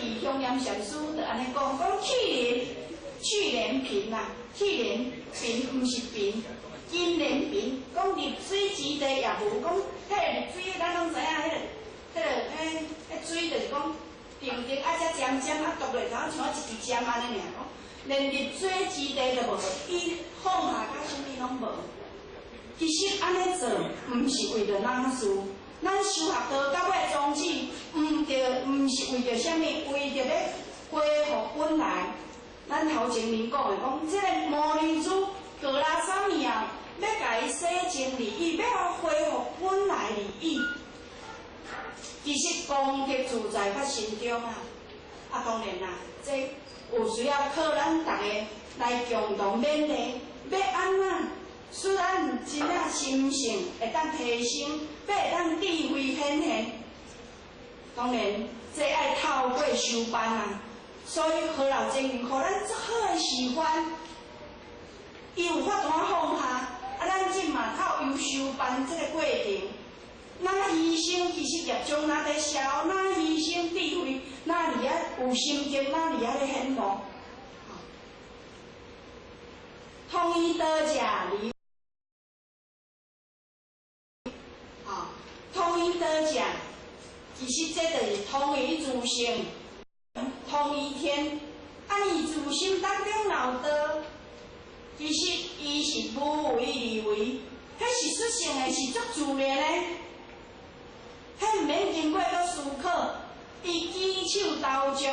伫香嚴禪師就按呢講，講去年貧啦，去年貧毋是貧，今年貧，講入水之地也無，講彼个入水，咱攏知影，彼个水就是講定定啊，遮尖尖啊，篤落頭像一支針按呢爾，講連入水之地都無，伊放下甲啥物攏無。其實按呢做，毋是為著咱事，咱修學道到尾宗旨，毋著，毋是為著啥物，為著欲恢復本來。咱頭前面講的講，這个摩尼珠格拉薩米啊，欲共伊洗淨利益，欲予恢復本來利益。其實功德自在發心中啊！啊，當然啦，這有需要靠咱逐个來共同勉勵，欲按怎？使咱真正心性會當提升，欲會當智慧顯現。當然，這愛透過修班啊，所以何老真人予咱足好的示範，伊有法度放下，啊，咱這嘛透由修班這个過程，若犧牲其實業障若佇消，若犧牲智慧，若佇遐有心境，若佇遐咧顯露。統一道者離。吼，統一道者，其實這就是統一自性，統一天。啊，伊自心當中若有道，其實伊是無為而為，彼是出性的，是足自然的。彼毋免經過閣思考，伊舉手投足，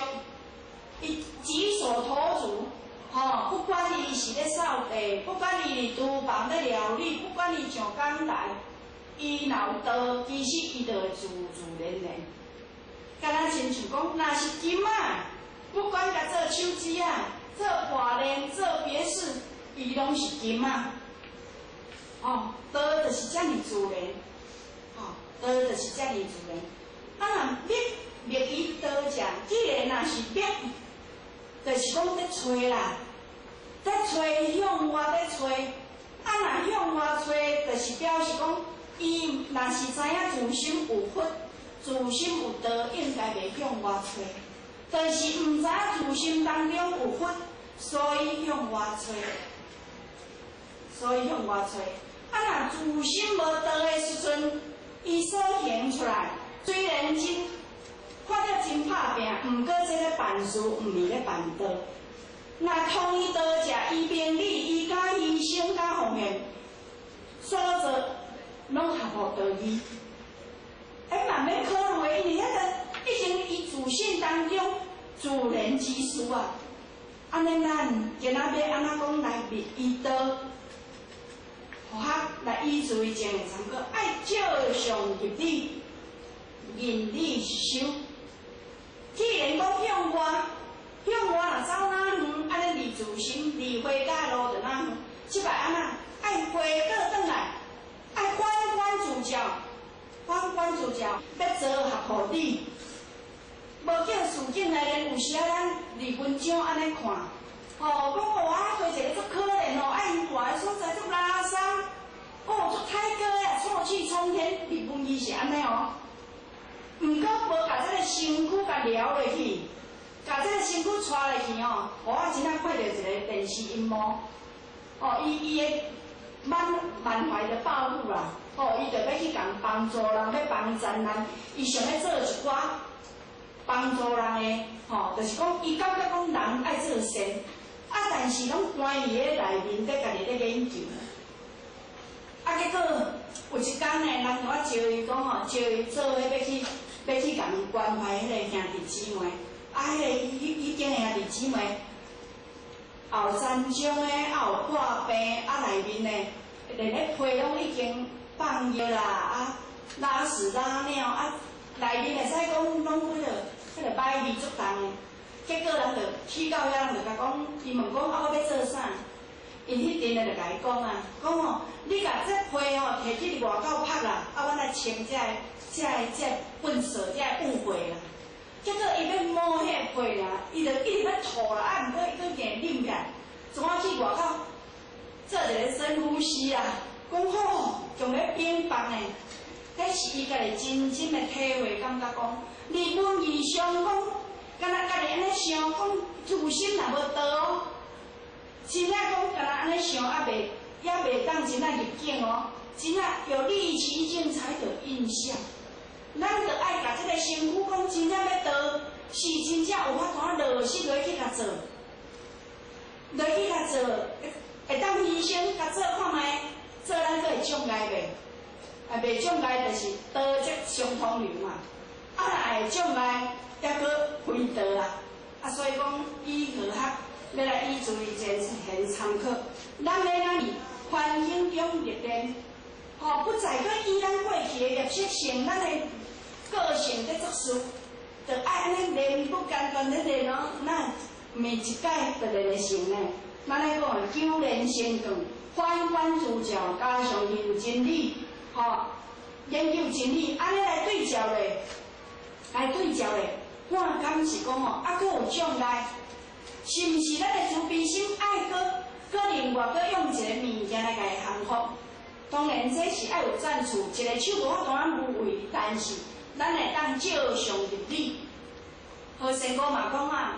伊舉手投足，吼，不管伊是咧掃地，不管伊佇廚房咧料理，不管伊上講台，伊若有道，其實伊就會自自然然。敢若親像講，若是金仔，不管共做手指仔、做掛鏈、做別飾，伊攏是金仔。哦，道就是遮爾自然，吼，道就是遮爾自然。啊，若覓覓伊道者，既然若是覓，就是講佇揣啦，佇揣向外佇揣。啊，若向外揣，就是表示講，伊若是知影自心有佛，自心有道，應該袂向外揣。但是毋知影自心當中有佛，所以向外揣，所以向外揣。啊，若自心無道的時陣，伊所行出來，雖然真看著真拍拚，毋過這个辦事毋是咧辦道。若統一道者，伊明理，伊敢犧牲，敢奉獻，所做攏合乎道義。欸，嘛免考慮的，因為彼个已經伊自性當中自然之事啊。按呢，咱今仔欲按怎講來覓伊道，予較來依隨正的參考，愛照相入理，認理實修。既然講向外，向外若走哪遠，按呢離自心、離回家的路就哪遠。這擺按怎？愛回過轉來，愛反觀自照，反觀自照，欲做合乎理。無叫事境來然，有時仔咱佇文章按呢看，吼，講哦，啊，提一個足可憐哦，啊，𪜶住的所在足垃圾，哦，足歹過的，臭氣沖天，佇文字是按呢哦。毋過無共這个身軀共撩落去，共這个身軀帶落去哦，我真正看著一个電視螢幕，哦，伊伊的滿滿懷的抱負啦，哦，伊就欲去共幫助人，欲幫災難，伊想欲做一寡幫助人的，吼，就是講伊感覺講人愛做善，啊，但是攏關佇咧內面，佇家己咧研究。啊，結果有一工呢，人共我招伊講吼，招伊做伙欲去共關懷彼个兄弟姊妹，啊，彼个彼彼間的兄弟姊妹，有殘障的，啊有破病，啊內面呢，連彼被攏已經放尿啦，啊拉屎拉尿，啊內面會使講攏彼個歹味足重的。結果人就去到遐，人就共講，伊問講啊，我欲做啥？𪜶彼陣的就共伊講啊，講吼，你共這被吼提去外口曝啦，啊，阮來清這个糞掃，這个污穢啦。結果伊欲摸彼个被啦，伊就一直欲吐啦，啊，毋過伊閣硬忍起來，怎啊去外口做一个深呼吸啊？講好，像咧冰棒的，彼是伊家己真正的體會，感覺講，佇文字上講，敢若家己按呢想，講自心若無道哦，真正講敢若按呢想，猶未猶袂當真正入境哦。真正有歷其境才得印象。咱著愛共這个身軀講真正欲道，是真正有法度落實落去共做，落去共做，會當犧牲共做看覓，做咱閣會障礙袂？啊，袂障礙就是道則相通流嘛。啊，若會障礙，猶閣非道啊。啊，所以講以何學欲來以自前賢參考，咱欲按怎佇環境中歷練，吼，不再閣以咱過去的業習性，咱的個性佇做事，就愛按呢練不間斷咧練哦，那毋是一擺就練會成呢。咱咧講的久練成鋼，反觀自照，加上認真理，吼，研究真理，按呢來對照咧，來對照咧，看敢是講吼，猶閣有障礙，是毋是咱的慈悲心愛閣閣另外閣用一个物件來共伊降服？當然，這是愛有讚處，一个手無法度按無為，但是咱會當照常入理。何仙姑嘛講啊，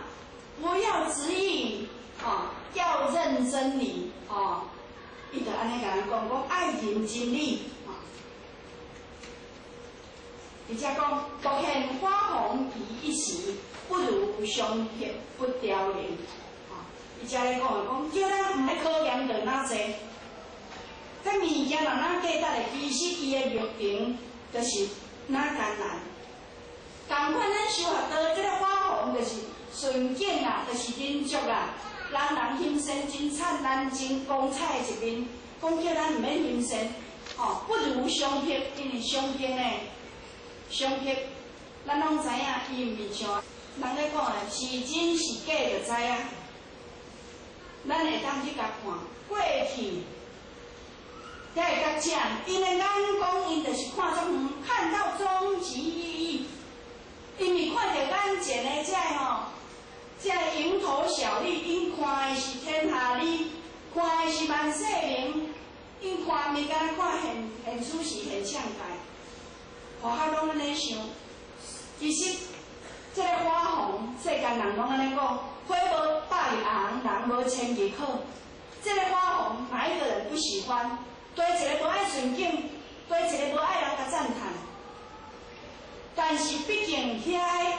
不要執意，吼，要認真理，吼，伊就按呢共咱講，講愛認真理，吼。而且講，莫羨花紅於一時，不如相惜不凋零。吼，伊遮咧講的講，叫咱毋愛考驗著哪濟。這物件若哪價值的，其實伊的歷程就是哪艱難。仝款咱修學道，這个花紅就是順境啦，就是忍足啦。人人欣羨真燦爛、真光彩的一面，講叫咱毋免欣羨，吼，不如相惜，因為相惜呢，相惜，咱攏知影，伊毋是像人咧講的，是真是假就知影。咱會當去共看過去。才會覺者，𪜶的眼光，𪜶就是看足遠，看到終極意義。因為看著眼前的這个吼，這个蠅頭小利，𪜶看的是天下利，看的是萬世名，𪜶看毋敢若看現現此時現象界，互較攏按呢想。其實，這个花紅，世間人攏按呢講，花無百日紅，人無千日好。這个花紅，哪一個人不喜歡？對一个無愛順境，對一个無愛人共讚嘆，但是畢竟遐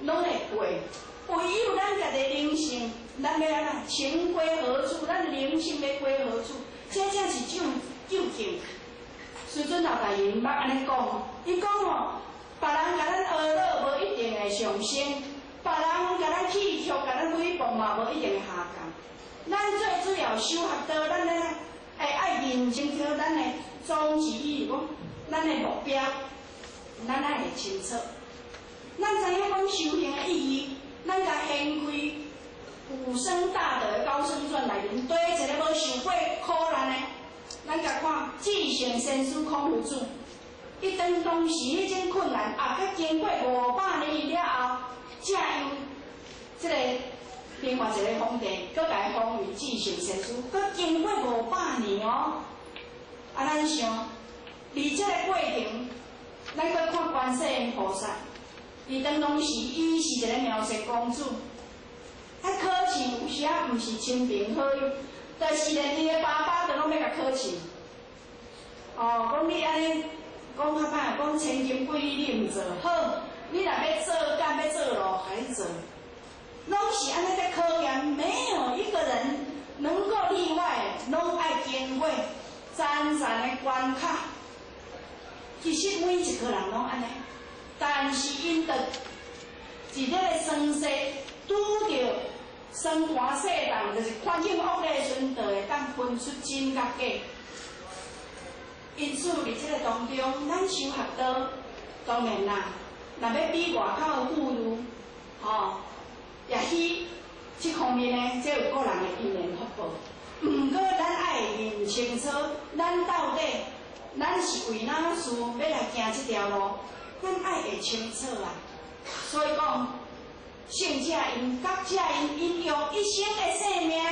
攏會過。唯有咱家己靈性，咱欲按怎情歸何處？咱靈性欲歸何處？這才是究究竟。師尊老大人捌按呢講，伊講吼，別人共咱呵咾，無一定會上升；別人共咱棄卻，共咱誹謗嘛，無一定會下降。咱最主要修學道，咱咧會愛認清楚咱的宗旨，伊是講咱的目標，咱愛會清楚。咱知影講修行的意義，咱共掀開五生大德的高僧傳內面，對一个無受過苦難的，咱共看至聖先師孔夫子，伊當當時彼種困難，也閣經過500年了後，才由這个另外一个皇帝，閣共伊封為至聖先師，閣經過五百年哦。啊，咱想，佇這个過程，咱閣看觀世音菩薩，伊當當時伊是一个描色公主，啊，考試有時仔毋是親朋好友，就是連伊的爸爸都攏欲共考試。哦，講你按呢講較歹，講千金貴你毋做，好，你若欲做工欲做路，共你做。攏是按呢在考驗，沒有一個人能夠例外，攏愛經過層層的關卡。其實每一個人攏按呢，但是𪜶著佇這个酸勢拄著酸寒世動，就是環境惡劣的時陣，就會當分出真佮假。因此，佇這个當中，咱修學道，當然啦，若欲比外口的富裕，吼，也許這方面呢，這有個人的因緣福報。毋過，咱愛認清楚，咱到底咱是為哪事欲來行這條路，咱愛會清楚啊。所以講，聖者𪜶、覺者𪜶，𪜶用一生的性命，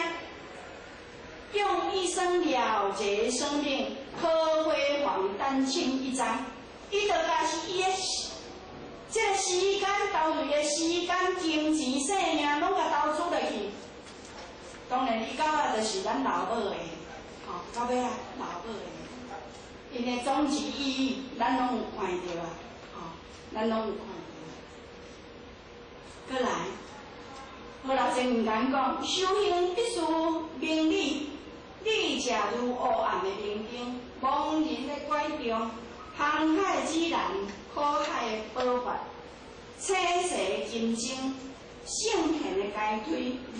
用一生了結生命，可輝煌丹青一張。伊就共是伊的這个時間投入的時間、金錢。性命攏共投資落去。當然，伊到尾就是咱老母的，吼，到尾啊老母的。𪜶的終極意義，咱攏有看著啊，吼，咱攏有看著。閣來，好啦，前言講，修行必須明理，理者如黑暗的明燈，盲人的拐杖，航海指南，苦海的寶筏，醒世的金鐘，聖賢的階梯，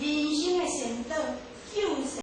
人生的先導，救世。